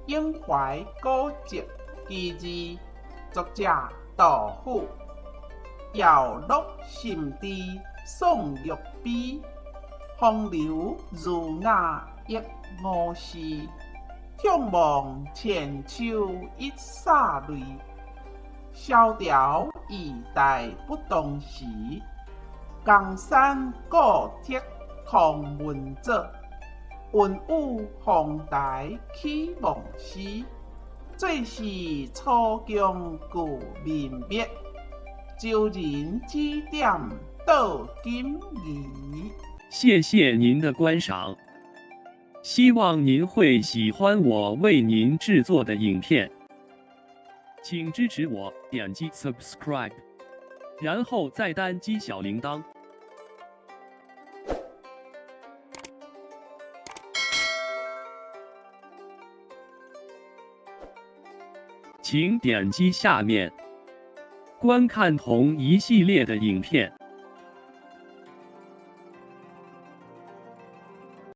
永懷古籍其字，作者杜甫。搖樂心知宋玉悲，風流儒雅憶吾事。悵望千秋一灑淚，蕭條異代不同時。江山固剔空文藻，雲雨風台豈忘師。做事粗強具民滅，周人指點道金儀。謝謝您的觀賞，希望您會喜歡我為您製作的影片，請支持我點擊 subscribe，然後再單擊小鈴鐺。請點擊下面觀看同一系列的影片。